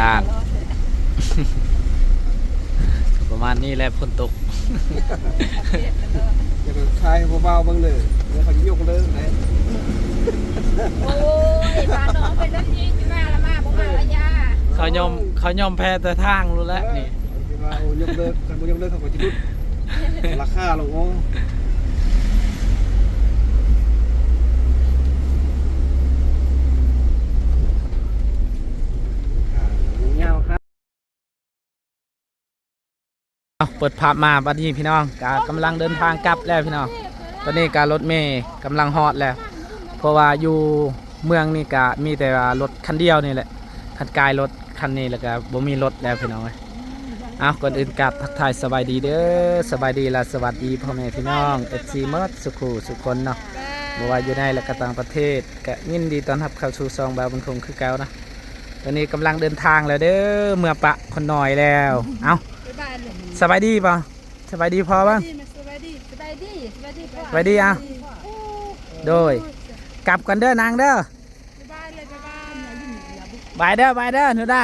ອ່ານ ປະມານນີ້ແຫຼະ ຝົນຕົກ. ຢ່າໄປຖ່າຍໃຫ້ຜູ້ບ່າວເບິ່ງເດີ ດຽວເຂົາຊິຍົກເລີກເດ້. ໂອ້ຍ ບາດນ້ອງເປັນແບບນີ້ ຊິມາລະມາ ບໍ່ມາລະຢ່າ. ເຂົາຍອມ ເຂົາຍອມແພ້ແຕ່ທາງໂລດແຫຼະນີ້. ເອີ ຊິວ່າ ໂອ້ ຍົກເລີກ ຄັນບໍ່ຍົກເລີກເຂົາກໍຊິຫຼຸດລາຄາລົງ. ໂອ້ ຍາວຄັກ. ເອົາ ເປີດພາບມາບັດນີ້ພີ່ນ້ອງ ກະກຳລັງເດີນທາງກັບແລ້ວພີ່ນ້ອງ. ຕອນນີ້ກະລົດເມກຳລັງຮອດແລ້ວ ເພາະວ່າຢູ່ເມືອງນີ້ກະມີແຕ່ວ່າລົດຄັນດຽວນີ້ແຫຼະ ຄັນກາຍລົດຄັນນີ້ແລ້ວກະບໍ່ມີລົດແລ້ວພີ່ນ້ອງເອີຍ. ເອົາ ກ່ອນອື່ນກາບທັກທາຍສະບາຍດີເດີ ສະບາຍດີ ແລະ ສະຫວັດດີພໍ່ແມ່ພີ່ນ້ອງ ເອັຟຊີ ໝົດສູ່ຄູ່ສູ່ຄົນເນາະ ບໍ່ວ່າຢູ່ໃນ ແລະ ກະຕ່າງປະເທດ ກະຍິນດີຕ້ອນຮັບເຂົ້າສູ່ຊ່ອງບ່າວບຸນຄົງຄືເກົ່າເນາະ. ຕອນນີ້ກຳລັງເດີນທາງແລ້ວເດີ ເມືອປະຄົນນ້ອຍແລ້ວ. ເອົ້າ ສະບາຍດີບໍ່? ສະບາຍດີພໍ່ເບິ່ງ. ສະບາຍດີ ສະບາຍດີ ສະບາຍດີພໍ່. ສະບາຍດີ ເອົ້າ ໂດຍ ກັບກັນເດີນາງເດີ. ບາຍເດີ ບາຍເດີ ໜູດາ.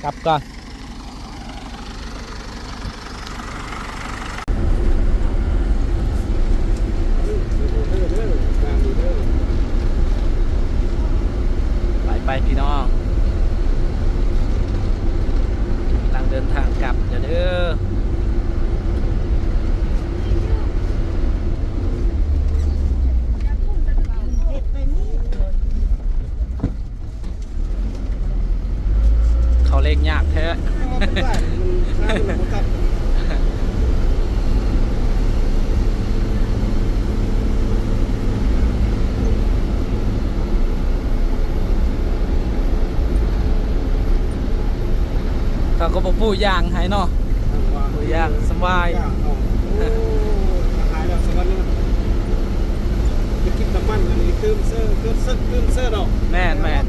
ກັບກ່ອນ. ໄປໆ ພີ່ນ້ອງ ກຳລັງເດີນທາງກັບແລ້ວເດີ. ເຂົ້າເລກຍາກແທ້. ເຂົາກໍບໍ່ປູຢາງໃຫ້ເນາະ. ປູຢາງສະບາຍ. ໂອ້ ຕາຍແລ້ວ ສະຫວັນເນາະ. ໄປກິນນ້ຳມັນອັນນີ້ຕື່ມເຊີ ຕື່ມເຊີ ຕື່ມເຊີດອກ. ແມ່ນໆ. ແພງ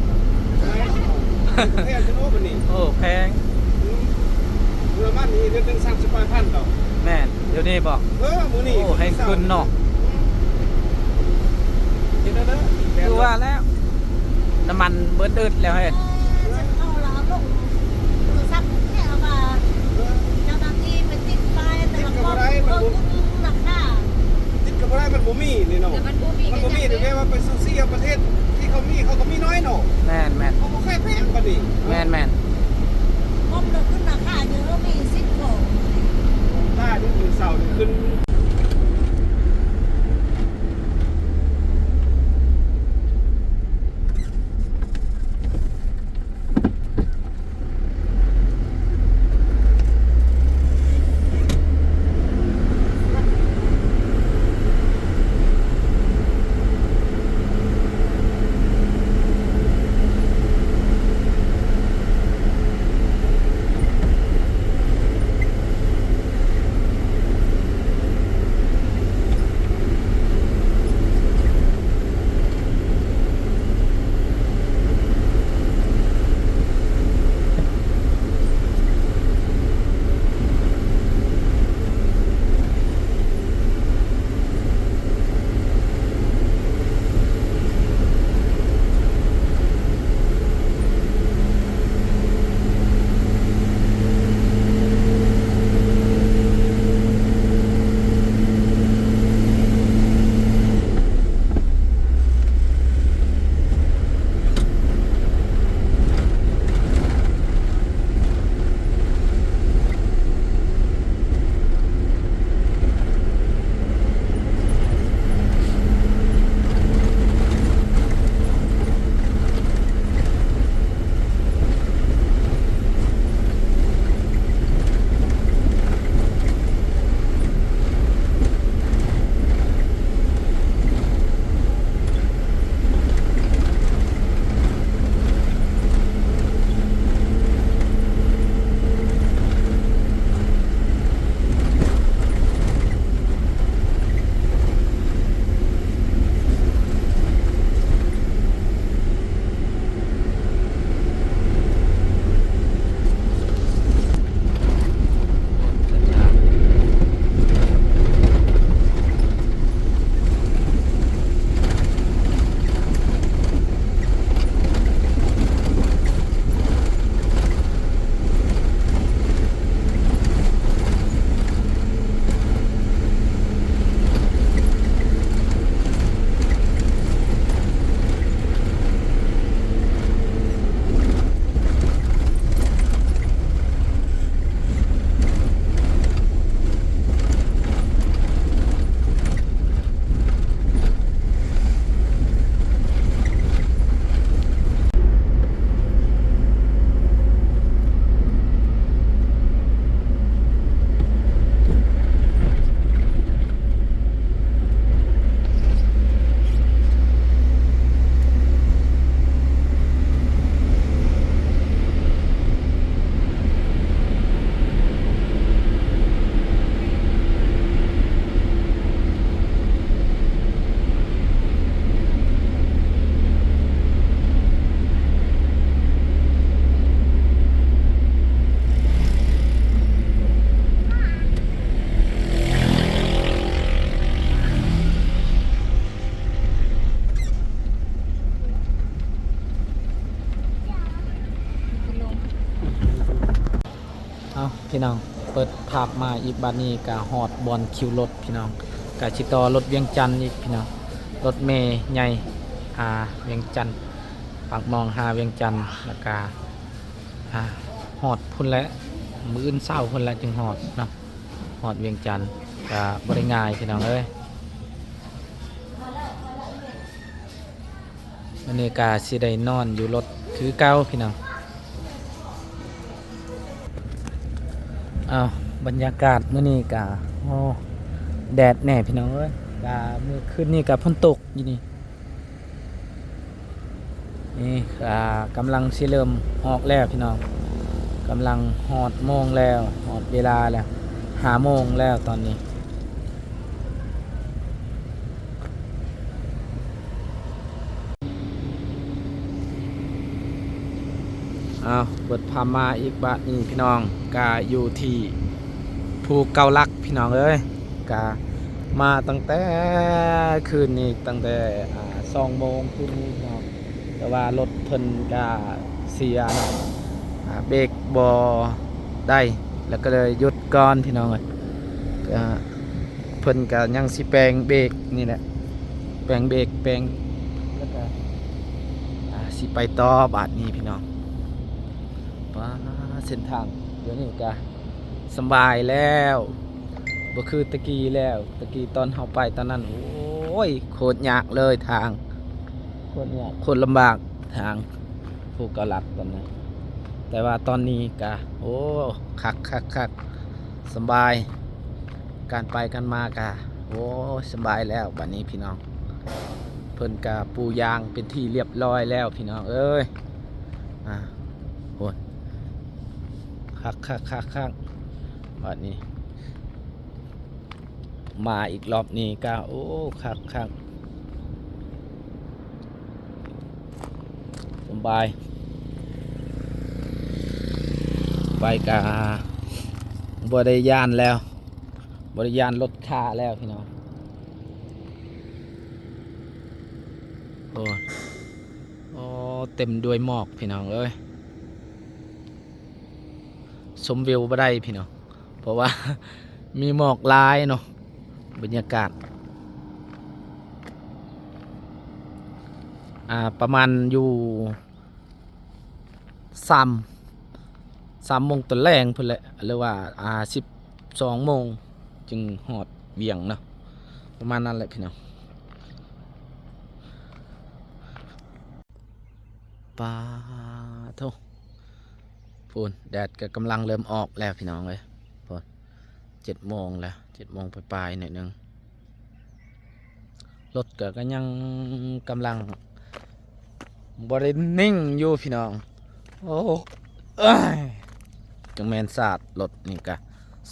ເດີເນາະບັດນີ້. ໂອ້ ແພງ. ອືມ ນ້ຳມັນນີ້ເດືອນໜຶ່ງສາມສິບປາຍພັນດອກ. ແມ່ນ ດຽວນີ້ບໍ? ເອີ ມື້ນີ້. ໂອ້ ແຮງຂຶ້ນເນາະ. ອືມ ເຮັດແນວໃດ? ຄືວ່າແລ້ວ ນ້ຳມັນເບິດອຶດແລ້ວເຮີ້ຍ. ເອີ ເຂົາລະເອົາລົງໂທລະສັບແທ້ວ່າ ເຈົ້າໜ້າທີ່ໄປຕິດປ້າຍ ແຕ່ວ່າ ຕິດກໍບໍ່ໄດ້ ມັນບໍ່ ລາຄາ ຕິດກໍບໍ່ໄດ້ ມັນບໍ່ມີນີ້ເນາະ. ແຕ່ມັນບໍ່ມີ ມັນບໍ່ມີ ກໍຈຳເປັນ ແຕ່ວ່າໄປຊູຊີກັບປະເທດທີ່ເຂົາມີ ເຂົາກໍມີນ້ອຍເນາະ. ແມ່ນໆ. ເຂົາບໍ່ຂາຍແພງປານນີ້. ແມ່ນໆ. ຄວາມເລີກຂຶ້ນລາຄາຢູ່ ເຮົາມີສິບຂອງ ຕາຍ ມື້ເຊົ້ານີ້ຂຶ້ນ. ໂ ນ້ອງ ເປີດພາບມາອີກບາດນີ້ກະຮອດບ່ອນຄິວລົດພີ່ນ້ອງ ກະຊິຕໍ່ລົດວຽງຈັນອີກພີ່ນ້ອງ ລົດເມໃຫຍ່ ອາ ວຽງຈັນ ປາກໝ່ອງຫາວຽງຈັນ ແລ້ວກະ ອາ ຮອດພຸ້ນແຫຼະ ມື້ອື່ນເຊົ້າພຸ້ນແຫຼະຈຶ່ງຮອດເນາະ ຮອດວຽງຈັນ ກະບໍ່ໄດ້ງ່າຍພີ່ນ້ອງເອີຍ. ມື້ນີ້ກະຊິໄດ້ນອນຢູ່ລົດຄືເກົ່າພີ່ນ້ອງ. ອ້າວ ບັນຍາກາດມື້ນີ້ກະ ໂອ້ ແດດແດ່ພີ່ນ້ອງເອີຍ ກະມື້ຄືນນີ້ກະຝົນຕົກຢູ່ນີ້ ນີ້ ກະກຳລັງຊິເລີ່ມອອກແລ້ວພີ່ນ້ອງ ກຳລັງຮອດໂມງແລ້ວ ຮອດເວລາແລ້ວ ຫ້າໂມງແລ້ວຕອນນີ້. ອ້າວ ເປີດພາບມາອີກບາດນີ້ພີ່ນ້ອງ ກະຢູ່ທີ່ພູເກົ້າຫຼັກພີ່ນ້ອງເອີຍ ກະມາຕັ້ງແຕ່ຄືນນີ້ ຕັ້ງແຕ່ ອາ ສອງໂມງຄືນນີ້ພີ່ນ້ອງ ແຕ່ວ່າລົດເພິ່ນກະເສຍເນາະ ອາ ເບຣກບໍ່ໄດ້ ແລ້ວກະເລີຍຢຸດກ່ອນພີ່ນ້ອງເອີຍ ກະ ເພິ່ນກະຍັງຊິແປງເບຣກນີ້ແຫຼະ ແປງເບຣກ ແປງ ແລ້ວກະ ອາ ຊິໄປຕໍ່ບາດນີ້ພີ່ນ້ອງ. ປາ ເສັ້ນທາງດຽວນີ້ກະສຳບາຍແລ້ວ ບໍ່ຄືແຕ່ກີ້ແລ້ວ ແຕ່ກີ້ຕອນເຮົາໄປຕອນນັ້ນ ໂອ້ຍ ໂຄດຍາກເລີຍທາງ ໂຄດຍາກ ໂຄດລຳບາກທາງພູເກົ້າຫຼັກຕອນນັ້ນ ແຕ່ວ່າຕອນນີ້ກະ ໂອ້ ຄັກໆໆ ສຳບາຍ ການໄປການມາກະ ໂອ້ ສຳບາຍແລ້ວບາດນີ້ພີ່ນ້ອງ ເພິ່ນກະປູຢາງເປັນທີ່ລຽບລ້ອຍແລ້ວພີ່ນ້ອງເອີຍ ອາ ໂອ້ ຄັກໆໆ ບາດນີ້ ມາອີກລອບນີ້ກະ ໂອ້ ຄັກໆ ສຳບາຍ ໄປກະບໍ່ໄດ້ຢ້ານແລ້ວ ບໍ່ໄດ້ຢ້ານລົດຂ້າແລ້ວພີ່ນ້ອງ. ໂອ້ ໂອ້ ເຕັມດ້ວຍໝອກພີ່ນ້ອງເອີຍ ຊົມວິວບໍ່ໄດ້ພີ່ນ້ອງ ເພາະວ່າມີໝອກຫຼາຍເນາະ ບັນຍາກາດ ອາ ປະມານຢູ່ ສາມ ສາມໂມງຕອນແລງພຸ້ນແຫຼະ ຫຼືວ່າ ອາ ສິບສອງໂມງຈຶ່ງຮອດວຽງເນາະ ປະມານນັ້ນແຫຼະພີ່ນ້ອງ. ປາໂທ້ ພຸ້ນ ແດດກະກຳລັງເລີ່ມອອກແລ້ວພີ່ນ້ອງເອີຍ ພຸ້ນ ເຈັດໂມງແລ້ວ ເຈັດໂມງປາຍໆໜ້ອຍໜຶ່ງ ລົດກະ ກະຍັງກຳລັງບໍ່ໄດ້ນິ່ງຢູ່ພີ່ນ້ອງ ໂອ້ ເອີຍ ຈັ່ງແມ່ນສາດ ລົດນີ້ກະ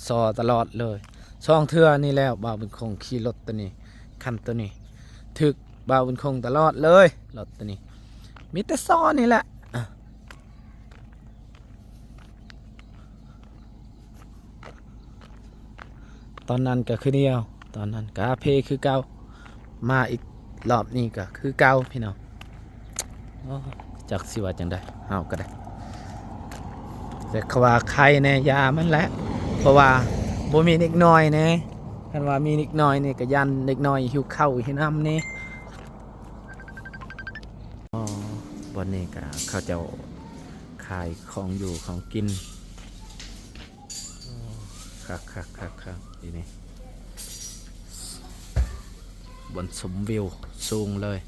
ຊໍຕະຫຼອດເລີຍ ສອງເທື່ອນີ້ແລ້ວ ບ່າວບຸນຄົງຂີ່ລົດໂຕນີ້ ຄັນໂຕນີ້ ຖືກບ່າວບຸນຄົງຕະຫຼອດເລີຍ ລົດໂຕນີ້ ມີແຕ່ຊໍນີ້ແຫຼະ. ຕອນນັ້ນກະຄືດຽວ ຕອນນັ້ນກະເພຄືເກົ່າ ມາອີກລອບນີ້ກະຄືເກົ່າພີ່ນ້ອງ ໂອ້ ຈັກຊິວ່າຈັ່ງໃດ ເຮົາກະໄດ້ ແຕ່ເຂົາວ່າໄຄແດ່ ຢ່າມັນແຫຼະ ເພາະວ່າບໍ່ມີເດັກນ້ອຍແດ່ ຄັນວ່າມີເດັກນ້ອຍນີ້ກະຢ້ານເດັກນ້ອຍຫິວເຂົ້າຫິວນ້ຳແດ່. ອໍ ບ່ອນນີ້ກະເຂົາເຈົ້າຂາຍຂອງຢູ່ຂອງກິນ ໂອ້ ຄັກໆໆໆ ນີ້ ບ່ອນຊົມວິວສູງເລີຍ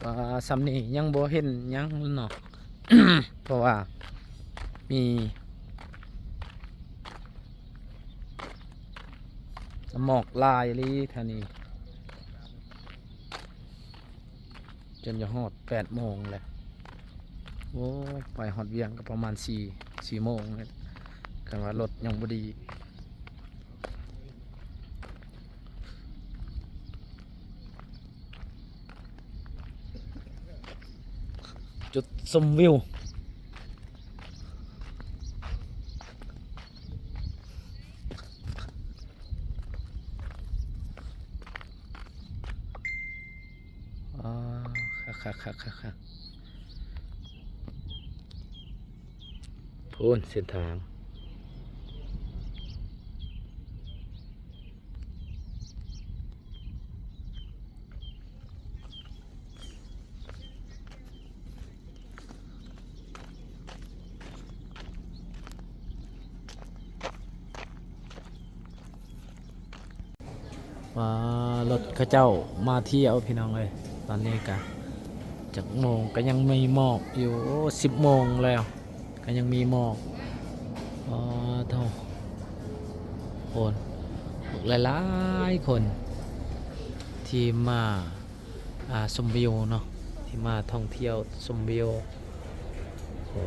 ປາ ສ່ຳນີ້ຍັງບໍ່ເຫັນຫຍັງເນາະ ເພາະວ່າມີໝອກຫຼາຍອີ່ຫຼີແຖວນີ້ ຈົນຈະຮອດແປດໂມງແລ້ວ ໂອ້ຍ ໄປຮອດວຽງກະປະມານສີ່ ສີ່ໂມງແລ້ວ ຄັນວ່າລົດຍັງບໍ່ດີ. ຈຸດຊົມວິວ. ຄັກໆໆ ພຸ້ນເສັ້ນທາງ. ວ່າລົດເຂົາເຈົ້າມາທ່ຽວພີ່ນ້ອງເອີຍ. ຕອນນີ້ກະຈັກໂມງ ກະຍັງມີໝອກຢູ່. ໂອ້ ສິບໂມງແລ້ວ ກະຍັງມີໝອກ. ອໍ ໂທ້ ໂອ້ ຫຼາຍໆຄົນທີ່ມາ ອ່າ ຊົມວິວເນາະ ທີ່ມາທ່ອງທ່ຽວຊົມວິວ. ໂອ້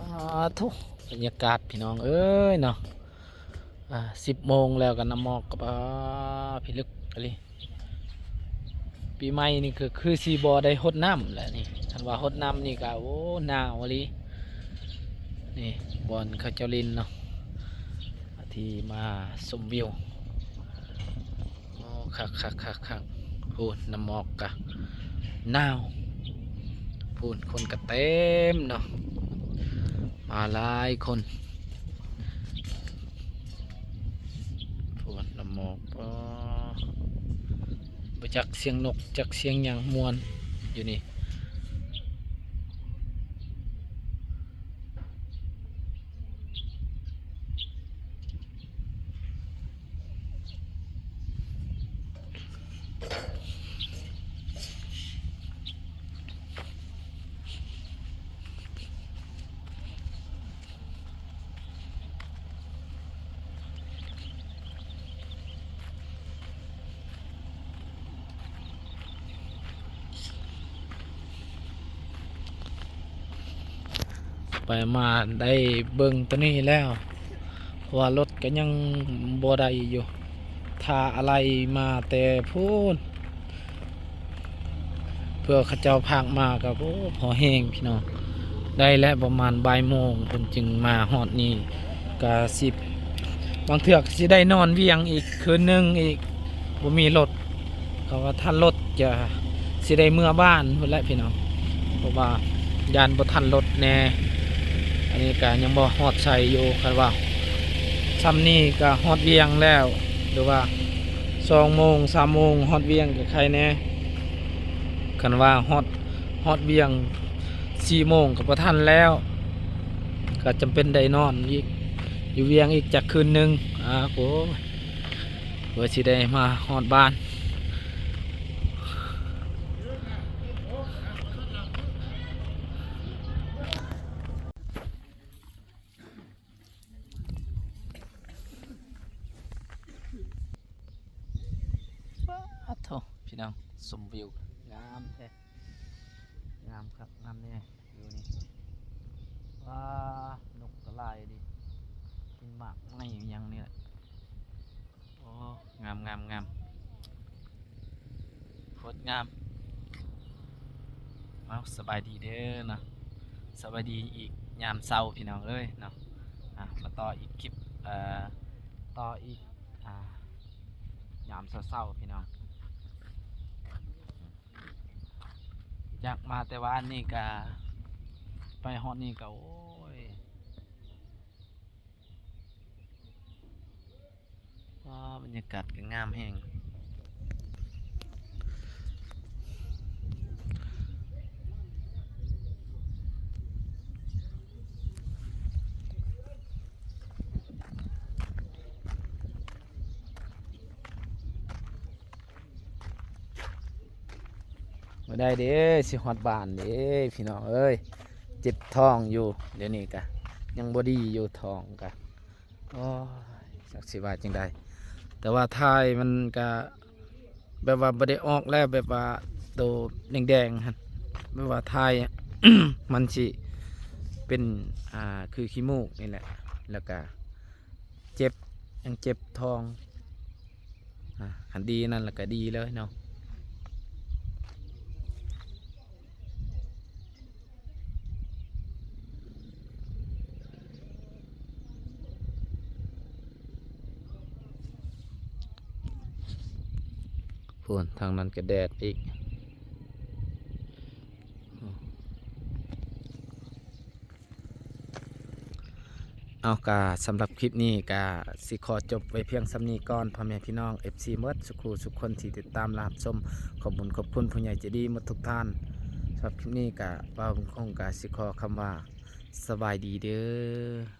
ອາ ໂທ້ ບັນຍາກາດພີ່ນ້ອງເອີຍເນາະ. ອ່າ ສິບໂມງແລ້ວກໍນ້ຳໝອກກໍ ອ່າ ພິລຶກອີ່ຫຼີ. ປີໃໝ່ນີ້ກໍຄືຊິບໍ່ໄດ້ຫົດນ້ຳແຫຼະນີ້. ຄັນວ່າຫົດນ້ຳນີ້ກໍ ໂອ້ ໜາວອີ່ຫຼີ. ນີ້ບ່ອນເຂົາເຈົ້າຫຼິ້ນເນາະ ທີ່ມາຊົມວິວ. ໂອ້ ຄັກໆໆໆ. ໂອ້ ນ້ຳໝອກກະໜາວ. ພຸ້ນ ຄົນກະເຕັມເນາະ ມາຫຼາຍຄົນ. ໂອ້ ນ້ຳໝອກ. ອໍ ບໍ່ຈັກສຽງນົກ ຈັກສຽງຫຍັງ ມ່ວນຢູ່ນີ້. ໄປມາໄດ້ເບິ່ງໂຕນີ້ແລ້ວ ເພາະວ່າລົດກໍຍັງບໍ່ໄດ້ຢູ່ ຖ້າອາໄຫຼ່ມາແຕ່ພຸ້ນ ເພື່ອເຂົາເຈົ້າພາກມາກໍ ໂອ້ ພໍແຮງພີ່ນ້ອງ. ໄດ້ແລ້ວ ປະມານບ່າຍໂມງເພິ່ນຈຶ່ງມາຮອດນີ້ ກະຊິ ບາງເທື່ອກໍຊິໄດ້ນອນວຽງອີກຄືນໜຶ່ງອີກ ບໍ່ມີລົດ. ເຂົາວ່າຖ້າລົດຈະຊິໄດ້ເມືອບ້ານພຸ້ນແຫຼະພີ່ນ້ອງ ເພາະວ່າຢ້ານບໍ່ທັນລົດແດ່. ອັນນີ້ກະຍັງບໍ່ຮອດໃສຢູ່ ຄັນວ່າຊ່ຳນີ້ກະຮອດວຽງແລ້ວ ຫຼືວ່າສອງໂມງ ສາມໂມງຮອດວຽງກະໄຄແດ່. ຄັນວ່າຮອດ ຮອດວຽງສີ່ໂມງກໍບໍ່ທັນແລ້ວ ກໍຈຳເປັນໄດ້ນອນອີກ ຢູ່ວຽງອີກຈັກຄືນໜຶ່ງ. ອາ ໂອ້ຍ ເພື່ອຊິໄດ້ມາຮອດບ້ານ. ປາດໂທ້ ພີ່ນ້ອງ ຊົມວິວ ງາມແທ້ ງາມຄັກງາມແນ່ຢູ່ນີ້. ວ້າ ນົກກໍຫຼາຍດີ ກິນໝາກໄມ້ຫຍັງນີ້ແຫຼະ. ໂອ້ ງາມໆໆ ໂຄດງາມ. ເອົາ ສະບາຍດີເດີເນາະ ສະບາຍດີອີກຍາມເຊົ້າພີ່ນ້ອງເອີຍເນາະ. ອ່າ ມາຕໍ່ອີກຄລິບ ເອີ ຕໍ່ອີກ ອ່າ ຍາມເຊົ້າໆ ພີ່ນ້ອງ. ຢາກມາແຕ່ວ່າອັນນີ້ກະ ໄປຮອດນີ້ກະ ໂອ້ຍ ວ້າ ບັນຍາກາດກໍງາມແຮງ. ບໍ່ໄດ້ເດ້ ຊິຮອດບ້ານເດ້ ພີ່ນ້ອງເອີຍ. ເຈັບທ້ອງຢູ່ ດຽວນີ້ກະຍັງບໍ່ດີຢູ່ ທ້ອງກະ ໂອ້ຍ ຈັກຊິວ່າຈັ່ງໃດ. ແຕ່ວ່າຖ່າຍມັນກະແບບວ່າບໍ່ໄດ້ອອກແລ້ວ ແບບວ່າໂຕແດງໆຫັ້ນ ແບບວ່າຖ່າຍ ມັນຊິເປັນ ອ່າ ຄືຂີ້ມູກນີ້ແຫຼະ ແລ້ວກະ ເຈັບ ຍັງເຈັບທ້ອງ. ອ່າ ຄັນດີນັ້ນລະກະດີເລີຍເນາະ. ພຸ້ນ ທາງນັ້ນກໍແດດອີກ. ເອົາ ກະສຳລັບຄລິບນີ້ກະຊິຂໍຈົບໄວ້ພຽງສ່ຳນີ້ກ່ອນ ພໍ່ແມ່ພີ່ນ້ອງ ເອັຟຊີ ໝົດສູ່ຄູ່ສູ່ຄົນທີ່ຕິດຕາມ ແລະ ຮັບຊົມ. ຂອບຄຸນ ຂອບຄຸນຜູ້ໃຫຍ່ໃຈດີໝົດທຸກທ່ານ. ສຳລັບຄລິບນີ້ກະບ່າວບຸນຄົງກະຊິຂໍຄຳວ່າ ສະບາຍດີເດີ.